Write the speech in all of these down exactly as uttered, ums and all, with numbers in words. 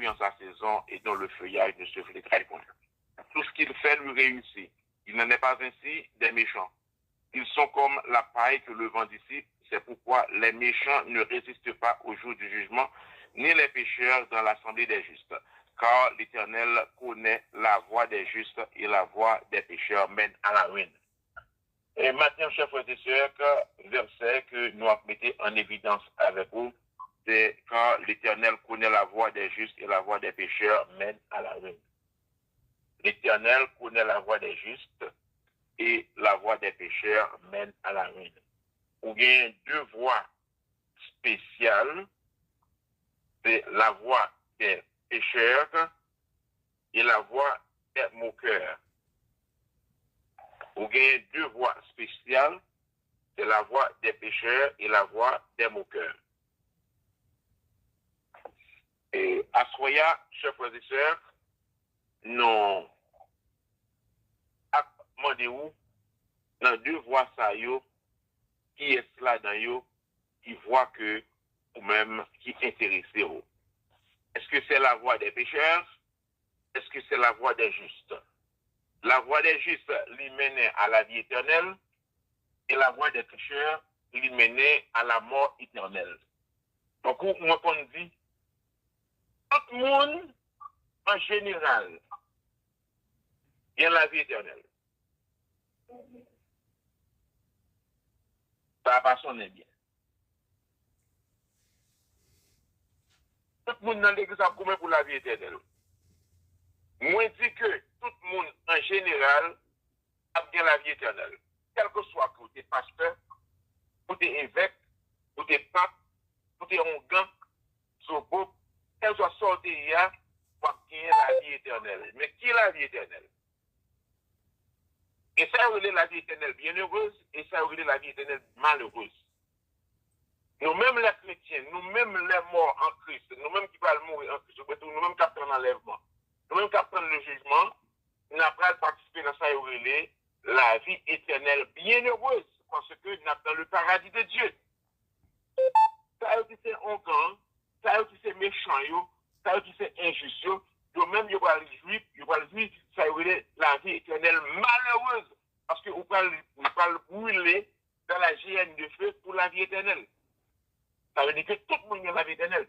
dans sa saison et dont le feuillage ne se flétrit point. Tout ce qu'il fait lui réussit. Il n'en est pas ainsi des méchants. Ils sont comme la paille que le vent dissipe. C'est pourquoi les méchants ne résistent pas au jour du jugement, ni les pécheurs dans l'assemblée des justes. Car l'Éternel connaît la voie des justes et la voie des pécheurs mène à la ruine. E maten, chè frè e sè, ke vèsè ke nou ap mete an evidans avèk ou, se: Car l'Éternel connaît la voie des justes et la voie des pécheurs mène à la ruine. L'Éternel connaît la voie des justes et la voie des pécheurs mène à la ruine. Ou gen de vwa espesyal, se la voie des pécheurs et la voie des moqueurs. Ou gen de vwa espesyal, se la voie des pécheurs et la voie des moqueurs. E aswè a, chè frè e sè, nou ap mande ou, nan de vwa sa yo, kiyès ladan yo ki vwa ke ou menm ki enterese w? Est-ce que c'est la voie des pécheurs? Est-ce que c'est la voie des justes? La voie des justes li mennen a lavi etènèl, e la voie des pécheurs li mennen a la mort éternelle. Tankou mwen konn di, tout moun an jeneral gen lavi etènèl. Sa pa sonnen byen. Tout moun nan legliz ap goumen pou lavi etènèl. Mwen di ke tout moun an jeneral ap gen lavi etènèl. Kèlkeswa ke w te pastè, ou te evèk, ou te pap, ou te ongan, zobob, kèlkeswa sa w te ye a, w ap genyen lavi etènèl. Men ki lavi etènèl? E sa yo rele lavi etènèl byennerez, e sa yo rele lavi etènèl malerez. Nou menm lè kretyen, nou menm lè mò an Kris, nou menm ki pral mouri an Kris, oubyen tou nou menm k ap tann anlèvman, nou menm k ap tann le jijman, n a pral patisipe nan sa yo rele lavi etènèl byennerez, paske n ap dans le paradis de Dieu. Sa yo ki se ongan, sa yo ki se mechan yo, sa yo ki se enjis yo, yo menm yo pral jwi, yo pral jwi sa yo rele lavi etènèl malerez, paske ou pral, ou pral brile dans la géhenne de feu pour la vie éternelle. Sa vle di ke tout moun gen lavi etènèl.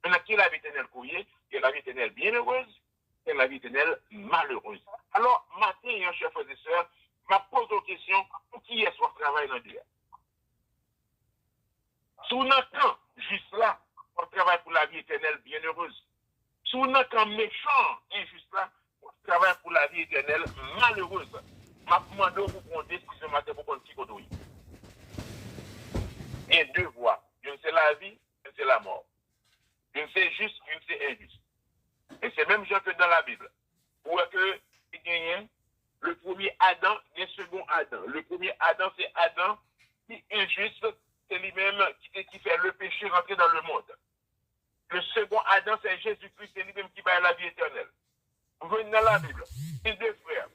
Mentnan, ki lavi etènèl ke w ye? Gen lavi etènèl byennerez, gen lavi etènèl malerez. Alò, maten an, chè frè e sè, m ap poze w kesyon, pou kiyès w ap travay nan de a? Si w nan kan jis la, w ap travay pou lavi etènèl byennerez. Si w nan kan mechan, enjis la, w ap travay pou lavi etènèl malerez. M ap mande w pou pran yon desizyon maten pou konn ki kote w ye. Gen de vwa. Youn se lavi, youn se lamò. Youn se jis, youn se enjis. E se menm jan ke dans la Bible. Ou wè ke li genyen le premier Adam, gen second Adam. Le premier Adam, se Adan ki enjis, se li menm ki te, ki fè le péché rentrer dans le monde. Le second Adam, c'est Jésus-Christ, se li menm ki bay lavi etènèl. Ou jwenn nan Labib, gen de frè.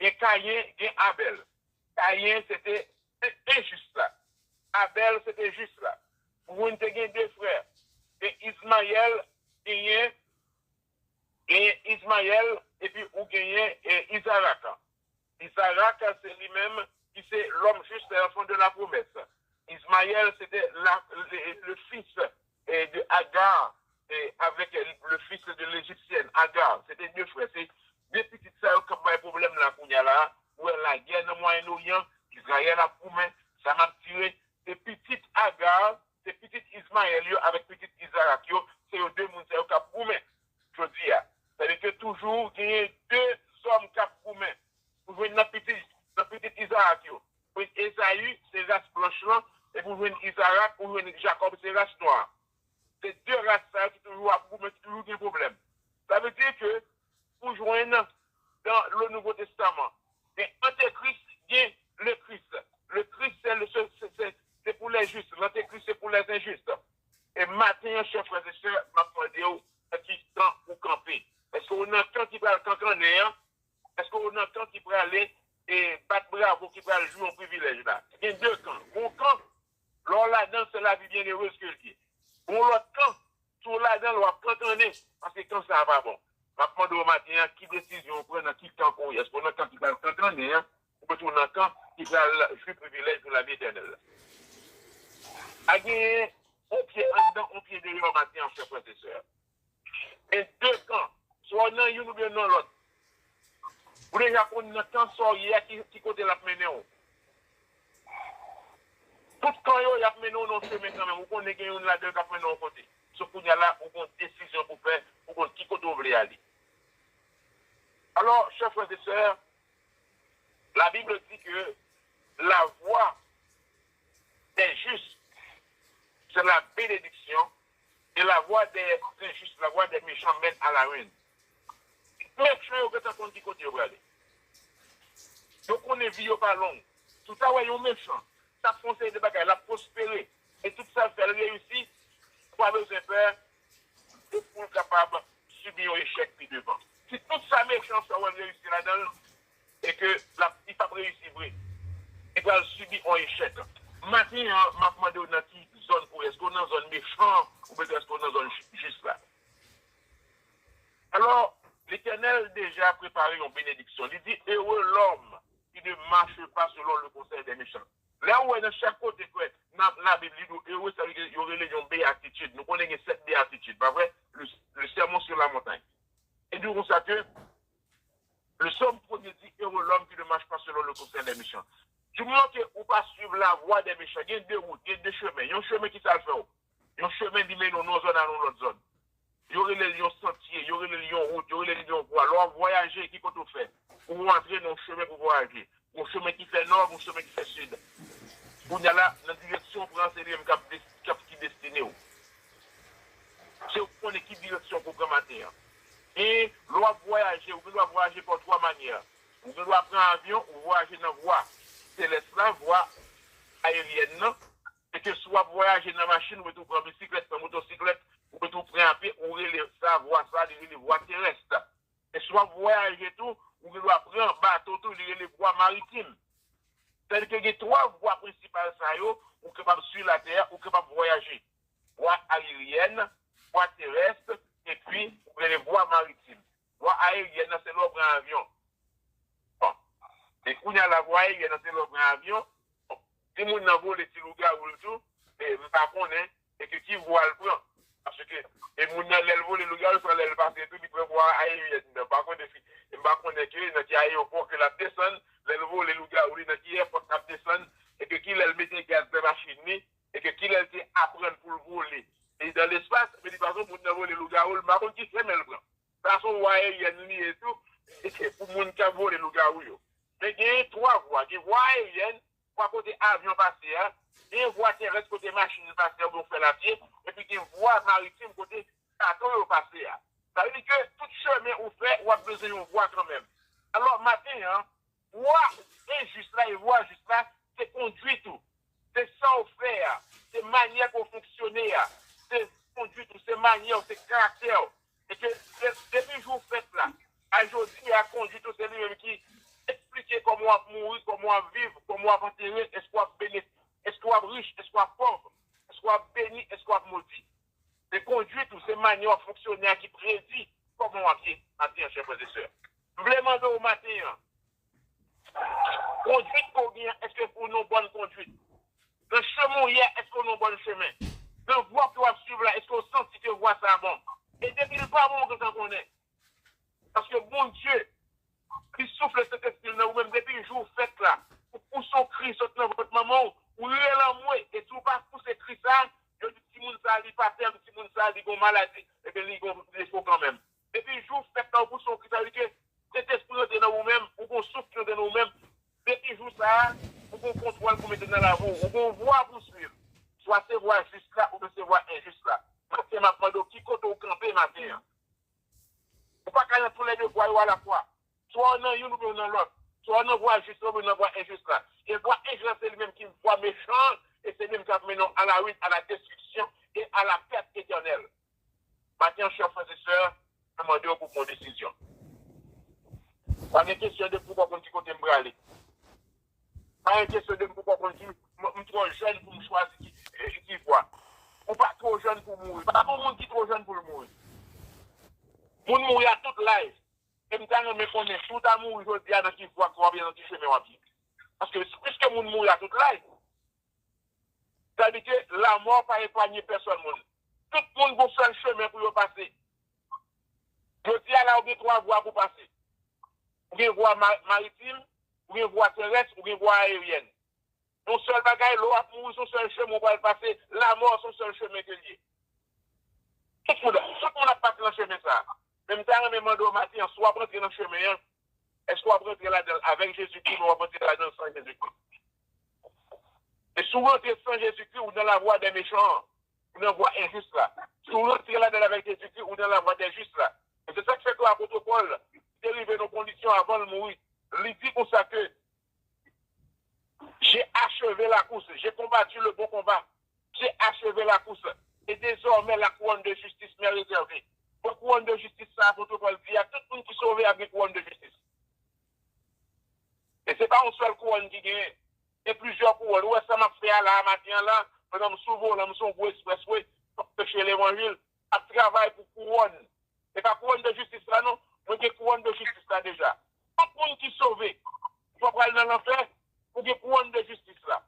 Gen Kayen, gen Abèl. Kayen, se te en-, enjis la. Abèl, se te jis la. Ou jwenn te gen de frè. Gen Izmayèl, genyen, genyen Izmayèl, epi ou genyen, e, Izarak. Izarak, se li menm ki se l'homme juste, l'enfant de la promesse. Izmayèl, se te la, le, le fils, e, de Agar, e, avec le fils de l'Égyptienne, Agar. Se te de frè. Se de pitit sa yo k ap bay pwoblèm la kounye a la. Ou wè lagè nan Mwayen Oryan, Izrayèl ap goumen, zam ap tire. Se pitit Agar, se pitit Izmayèl yo avèk pitit Izarak yo, se yo de moun sa yo k ap goumen jodi a. Sa vle di ke toujou genyen de zòm k ap goumen. Ou jwenn nan pitit, nan pitit Izarak yo. Ou jwenn Ezayi, se ras blanch lan, epi ou jwenn Izarak, ou jwenn Jakòb, se ras nwa. Se de ras sa yo ki toujou ap goumen, ki toujou gen pwoblèm. Sa vle di ke ou jwenn dans le Nouveau Testament, gen antekris, gen le Christ. Le Christ, c'est le, c'est, c'est, c'est pour les justes. L'antéchrist, c'est pour les injustes. E maten an, chè frè e sè, m ap mande w, nan ki kan ou kanpe? Èske w nan kan ki pral kankannen an? Èske w nan kan ki prale e bat bravo, ki pral jwi yon privilèj la? Gen de kan. Yon kan, lè w ladan l, se lavi byennerez ke l ye. Yon lòt kan, si w ladan l, w ap kankannen. sa pa bon. M ap mande w maten an, ki desizyon w pran, nan ki kan ou ye? Èske w nan kan ki pral kankannen an, oubyen tou nan kan ki pral jwi privilèj pou lavi etènèl la? A genyen yon pye anndan, yon pye deyò maten an, chè frè e sè. E de kan, swa w nan youn oubyen nan lòt. Ou deja konn nan kan sa w ye a, ki, ki kote l ap mennen w. Tout kan yo, y ap mennen w nan yon chemen kanmenm. Ou konnen gen youn ladan yo k ap mennen w yon kote. Sou kounye a la, ou gon desizyon pou fè, ou konn ki kote w vle ale. Alò, chè frè e sè, la Bible dit que la voie des justes, c'est la bénédiction, et la voie des injustes, la voie des méchants mène à la ruine. Mechan yo gentan konn ki kote yo prale. Yo konnen vi yo pa long. Si w ta wè yon mechan, sa fè yon seri de bagay, l ap pwospere. E tout sa l fè, l reyisi, ou pa bezwen pè, pou l kapab sibi yon echèk pi devan. Si tout sa mechan fè, w wè l reyisi ladan l, e ke l ap, li p ap reyisi vre, li pral sibi yon echèk. Maten an, m ap mande w nan ki zòn ou ye. Èske w nan zòn mechan, oubyen èske w nan zòn jis la? Alò, Letènèl deja prepare yon benediksyon. Li di, Heureux l'homme qui ne marche pas selon le conseil des méchants. Lè ou wè nan chak kote kwè, nan Labib, li di w ere, sa vle di yo rele yon beyatitid. Nou konnen gen sèt beyatitid, pa vre? Le, le sermon sur la montagne. E di w konsa ke, le sòm premye di, Heureux l'homme qui ne marche pas selon le conseil des méchants. Du moment ke ou pa swiv lavwa dè mechan, gen de wout, gen de chemen. Yon chemen ki sa l fè w? Yon chemen li mennen w nan yon zòn al nan yon lòt zòn. Yo rele l yon santye, yo rele l yon wout, yo rele l yon vwa. Lè w ap vwayaje, ki kote w fè? Ou antre nan yon chemen pou vwayaje. Yon chemen ki fè nò, yon chemen ki fè sid. Kounye a la, nan direksyon w pran, se li menm k ap des-, k ap ki destine w. Se ou ki konnen ki direksyon pou w pran maten an. E lè w ap vwayaje, ou gen dwa vwayaje pa twa manyè. Ou gen dwa pran avyon, ou vwayaje nan vwa telès la, vwa ayeryèn nan. E ke si w ap vwayaje nan machin, ou mete w pran bisiklèt, pran motosiklèt, ou mete w pran a pye, ou rele sa, vwa sa, li rele vwa terès. E si w ap vwayaje tou, ou gen dwa pran bato tou, li rele vwa maritim. Sètadi ke gen twa vwa prensipal sa yo, ou kapab sou latè a, ou kapab vwayaje. Vwa ayeryèn, vwa terès, epi ou rele vwa maritim. Vwa ayeryèn nan, se lè w pran avyon. Bon. E kounye a la, vwa ayeryèn nan, se lè w pran avyon. Bon. Si moun nan vole ti lougawou l tou, e m pa konnen, e ke ki vwa l pran. Paske, e moun nan, lè l vole lougawou l, se lè l pase tou, li pran vwa ayeryèn nan. M pa konnen si, m pa konnen ke nan ki ayewopò ke l ap desann, lè l vole lougawou li, nan ki èpòt l ap desann, e ke ki lè l mete gaz nan machin li, e ke ki lè l te aprann pou l vole. E dan lespas, men li pa son moun nan vole lougawou l, m pa konn ki chemen l pran. Sa se yon vwa ayeryèn li ye tou, e se pou moun k ap vole lougawou yo. Men genyen twa vwa, gen vwa ayeryèn, vwa kote avyon pase a, gen vwa terès kote machin pase a oubyen w fè lapye, epi gen vwa maritim kote bato yo pase a. Sa vle di ke tout chemen ou fè, w ap bezwen yon vwa kanmenm. Alò, maten an, vwa enjis la e vwa jis la, se kondwit ou. Se sa w fè a, se manyè ke w fonksyone a, se kondwit ou, se manyè w, se karaktè w. E ke de-, depi jou w fèt la, a jodi a, kondwit ou se li menm ki eksplike kòman w ap mouri, kòman w ap viv, kòman w ap antere, èske w ap bene-, èske w ap rich, èske w ap pòv, èske w ap beni, èske w ap modi. Se kondwit ou, se manyè w ap fonksyone a ki predi kòman w ap ye maten an, chè frè e sè. M vle mande w maten an, kondwit ke w genyen an, èske ou nan bòn kondwit? Nan chemen w ye a, èske w nan bòn chemen? Nan vwa ke w ap swiv la, èske w santi ke vwa sa a bon? E depi l pa bon, ou gentan konnen. Paske Bondye, li soufle Sentespri l nan ou menm depi jou w fèt la. Ou pouse yon kri sot nan vant manman w, ou rele anmwe, e si w pa pouse kri sa a, yo di timoun sa a li pa tèm, timoun sa a li gon maladi, ebyen li gon defo kanmenm. Depi jou w fèt la, ou pouse yon kri, sa vle di ke Sentespri rantre nan ou menm, ou gon souf ki rantre nan ou menm. Depi jou sa a, ou gon kontwòl pou mete nan lavi w, ou gon vwa pou swiv. Swa se vwa jis la, oubyen se vwa enjis la. Maten, m ap mande w ki kote w kanpe maten an. Ou pa ka nan toulède vwa yo alafwa. Swa w nan youn oubyen w nan lòt. Swa w nan vwa jis la oubyen w nan vwa enjis la. E vwa enjis la, se li menm ki vwa mechan, e se li menm k ap mennen w a la ruine, à la destruction et à la perte éternelle. Maten an, chè frè e sè, mwen mande w pou pran yon desizyon. Pa gen kesyon de poukò w konn ki kote m prale. Pa gen kesyon de poukò w konn ki, m, m twò jèn pou m chwazi ki, eh, ki vwa. Ou pa twò jèn pou w mouri. Pa gen moun ki twò jèn pou l mouri. Moun mouri a tout laj. E m ta renmen konnen, si w ta mouri jodi a, nan ki vwa w ap ye, nan ki chemen w ap ye. Paske, piske moun mouri a tout laj, sa vle di ke lanmò pa epanye pèsòn moun. Tout moun gon sèl chemen pou yo pase. Jodi a la, ou gen twa vwa pou pase. Ou gen vwa ma-, maritim, ou gen vwa terès, ou gen vwa aeryèn. Yon sèl bagay, lè w ap mouri, se yon sèl chemen w pral pase, lanmò se yon sèl chemen ke l ye. Tout moun, tout moun ap pase nan chemen sa a. Men m ta renmen mande w maten an, si w ap rantre nan chemen an, èske w ap rantre ladan l avèk Jezikri, men w ap rantre ladan l san Jezikri? E si w rantre san Jezikri, ou nan lavwa dè mechan an, ou nan vwa enjis la. Si w rantre ladan l avèk Jezikri, ou nan lavwa dè jis la. E se sa k fè ke apot Pòl, li te rive nan kondisyon avan l mouri, li di konsa ke, J'ai achevé la course, j'ai combattu le bon combat, j'ai achevé la course, et désormais la couronne de justice m'est réservée. Bon, kouwòn de jistis sa, apot Pòl di a, tout moun ki sove ap gen kouwòn de jistis. E se pa yon sèl kouwòn ki genyen. Gen plizyè kouwòn. Ou wè sa m ap fè a la, maten an la, pandan m sou volan, m sou yon gwo expressway, m ap preche levanjil, ap travay pou kouwòn. E pa kouwòn de jistis la non, mwen gen kouwòn de jistis la deja. Tout moun ki sove, ou pa pral nan lanfè, ou gen kouwòn de jistis la.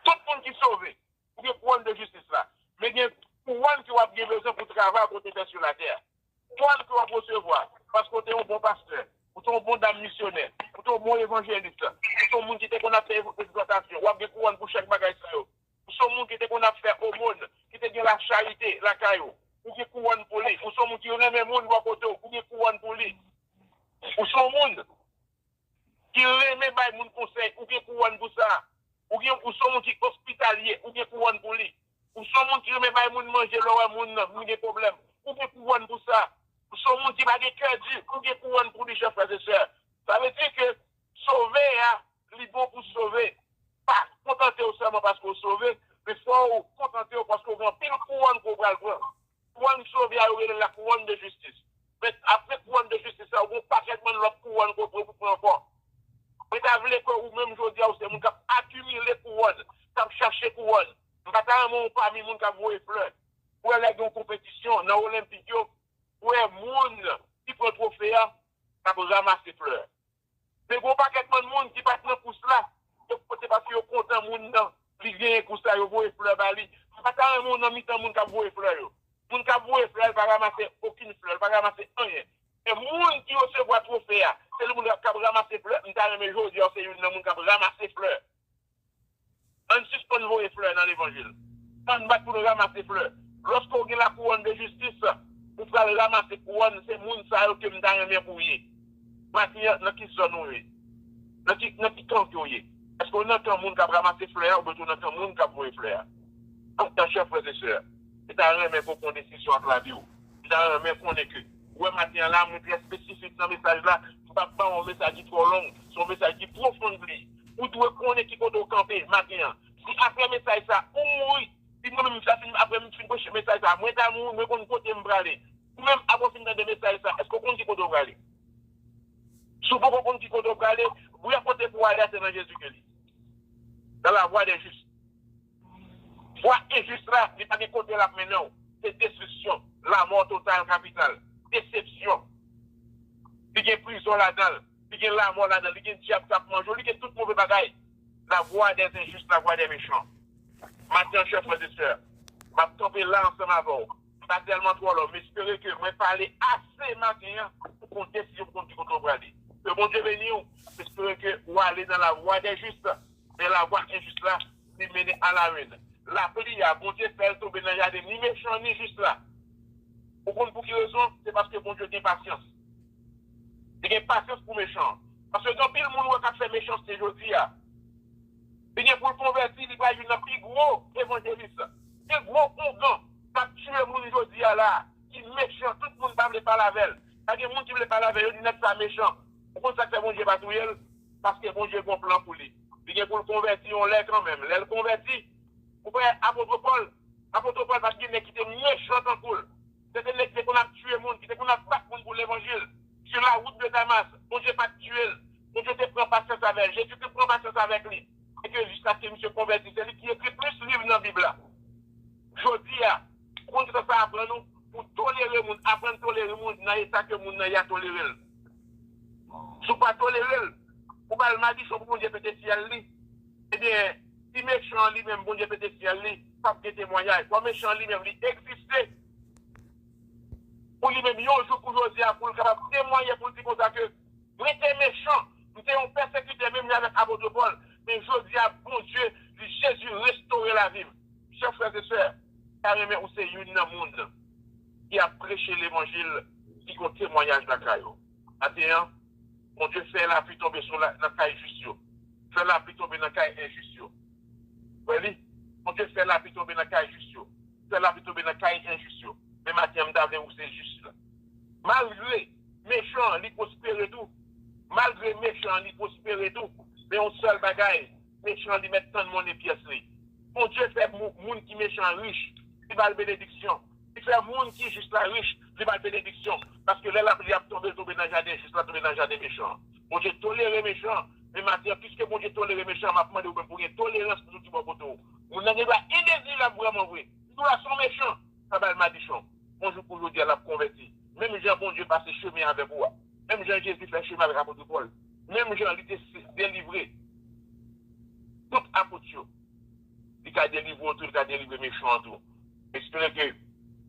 Tout moun ki sove, ou gen kouwòn de jistis la. Men gen kouwòn ke w ap gen bezwen pou travay pou w te fè sou latè a. Kouwòn ke w ap resevwa, paske w te yon bon pastè, ou te yon bon dam misyonè, ou te yon bon evanjelis, ou te yon moun ki te konn ap fè egzòtasyon, w ap gen kouwòn pou chak bagay sa yo. Ou se yon moun ki te konn ap fè omòn, ki te gen lacharite lakay ou. Ou gen kouwòn pou li. Ou se yon moun ki renmen moun bò kote w. Ou gen kouwòn pou li. Ou se yon moun ki renmen bay moun konsèy. Ou gen kouwòn pou sa. Ou gen, ou se yon moun ki ospitalye. Ou gen kouwòn pou li. Ou se yon moun ki renmen bay moun manje lè w wè moun nan, moun gen pwoblèm. Ou gen kouwòn pou sa. Ou se yon moun ki pa gen kè di. Ou gen kouwòn pou li, chè frè e sè. Sa vle di ke sove a, li bon pou sove. Pa kontante w sèlman paske w sove, men fò w kontante w paske w gen anpil kouwòn ke w pral pran. Kouwòn sove a, yo rele l la couronne de justice. Men apre kouwòn de jistis la, ou gen yon pakèt bann lòt kouwòn ke w pran pou pran ankò. Mwen ta vle ke ou menm jodi a, ou se moun k ap akimile kouwòn, k ap chache kouwòn. M pa ta renmen w pami moun k ap voye flè. Ou wè lè gen yon konpetisyon nan olenpik yo, ou wè moun ki pran twofe a, k ap ranmase flè. Men gen yon pakèt bann moun ki pa t nan kous la, yo pote paske yo kontan moun nan, li genyen kous la, yo voye flè ba li. M pa ta renmen w nan mitan moun k ap voye flè yo. Moun k ap voye flè, l pa ranmase okenn flè, l pa ranmase anyen. Men moun ki resevwa twofe a, se li moun k ap ranmase flè. M ta renmen jodi a, w se youn nan moun k ap ranmase flè. Ann sispann voye flè nan levanjil. Ann bat pou nou ranmase flè. Lòske w gen la couronne de justice, ou pral ranmase kouwòn, se moun sa yo ke m ta renmen pou w ye. Maten an, nan ki zòn ou ye? Nan ki, nan ki kan ke w ye? Èske w nan kan moun k ap ranmase flè a oubyen w nan kan moun k ap voye flè a? Donk, chè frè e sè, m ta renmen ke w pran desizyon ak lavi w. M ta renmen konnen ke, ou wè maten an la, mwen trè espesifik nan mesaj la, m p ap ba w yon mesaj ki twò long, se yon mesaj ki pwofon li. Ou dwe konnen ki kote w kanpe maten an. Si apre mesaj sa, ou mouri, si mwen menm sa fin, apre m fin preche mesaj sa, mwen ta mouri, mwen konn kote m prale. Ou menm, apre w fin tande mesaj sa, èske w konn ki kote w prale? Si w poko konn ki kote w prale, bouya kote pou w ale a se nan Jezi ke li. Dans la voie des justes. Vwa enjis la, li pa gen kote l ap mennen w. Se destriksyon, lanmò total kapital, desepsyon. Li gen prizon ladan l, li gen lanmò ladan l, li gen dyab k ap manje w, li gen tout move bagay. La voie des injustes, la voie des méchants. Maten an, chè frè e sè, m ap kanpe la ansanm avè w. M pa tèlman twò long, m espere ke mwen pale ase maten an pou w pran desizyon, pou w konn ki kote w prale. Ke Bondye beni w. M espere ke w ale nan la voie des justes, men la voie injuste la, li mennen a la ruine. Lapli a, Bondye fè l tonbe nan jaden ni mechan ni jis la. Ou konn pou ki rezon? Se paske Bondye gen pasyans. Li gen pasyans pou mechan an. Paske gen anpil moun ou wè k ap fè mechanste jodi a. Li gen pou l konvèti, li pral youn nan pi gwo evanjelis, pi gwo ougan k ap tiye moun jodi a la, ki mechan, tout moun pa vle pale avè l. Pa gen moun ki vle pale avè l, yo di nèg sa mechan. Ou konn sa k fè Bondye pa touye l? Paske Bondye gen yon plan pou li. Li gen pou l konvèti yon lè kanmenm. Lè l konvèti, ou wè apot Pòl, apot Pòl pa t gen nèg ki te mechan tankou l. Se te nèg ki te konn ap tiye moun, ki te konn ap bat moun pou levanjil. Sur la route de Damas, Bondye pa t tiye l. Bondye te pran pasyans avè l. Jezikri pran pasyans avèk li. E ke jiskaske misye konvèti, se li ki ekri plis liv nan Bib la. Jodi a, ou konn kisa sa aprann ou? Ou tolere moun, aprann tolere moun nan eta ke moun nan ye a tolere l. Si w pa tolere l, ou ba l madichon pou Bondye pete syèl li. Ebyen, si mechan an li menm, Bondye pete syèl li, p ap gen temwayaj. Fò mechan an li menm, li egziste. Pou li menm, yon jou kou jodi a, pou l kapab temwaye, pou l di konsa ke mwen te mechan, m te yon pèsekitè menm jan avèk apot Pòl, men jodi a, Bondye, li, Jezi restore lavi m. Chè frè e sè, ta renmen ou se youn nan moun ki ap preche levanjil, ki gon temwayaj lakay ou. Maten an, Bondye fè lapli tonbe sou la, nan kay jis yo. Fè lapli tonbe nan kay enjis yo. Wè li, Bondye fè lapli tonbe nan kay jis yo. Fè lapli tonbe nan kay enjis yo. Men maten an, m ta vle ou se jis la. Malgre mechan an, li pwospere tou. Malgre mechan an, li pwospere tou. Men yon sèl bagay, mechan an, li mèt tann monnen pyès li. Bondye fè mou- moun ki mechan rich, li ba l benediksyon. Li fè moun ki jis la rich, li ba l benediksyon. Paske lè lapli ap tonbe, l tonbe nan jaden jis la, tonbe nan jaden mechan an. Bondye tolere mechan, men maten an, piske Bondye tolere mechan, m ap mande ou menm pou gen tolerans pou tout ki bò kote w. Moun nan gen dwa endezirab vrèman vre. Si w la se yon mechan, pa ba l madichon. Yon jou kou jodi a, l ap konvèti. Menm jan Bondye pase chemen avèk ou a. Menm jan Jezi fè chemen avèk apot Pòl. Menm jan li te se- delivre tout apot yo. Li ka delivre w tou, li ka delivre mechan an tou. Espere ke,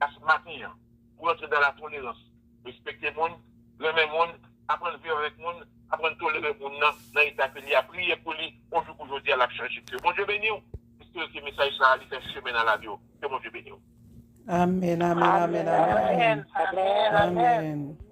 as maten an, ou rantre nan latolerans. Respekte moun, renmen moun, aprann viv avèk moun, aprann tolere moun nan, nan eta ke li a, priye pou li, yon jou kou jodi a, l ap chanje. Ke Bondye beni w. Espere ke mesaj sa a, li fè chemen nan lavi w. Ke Bondye beni w. Amèn, amèn, amèn, amèn. Amèn.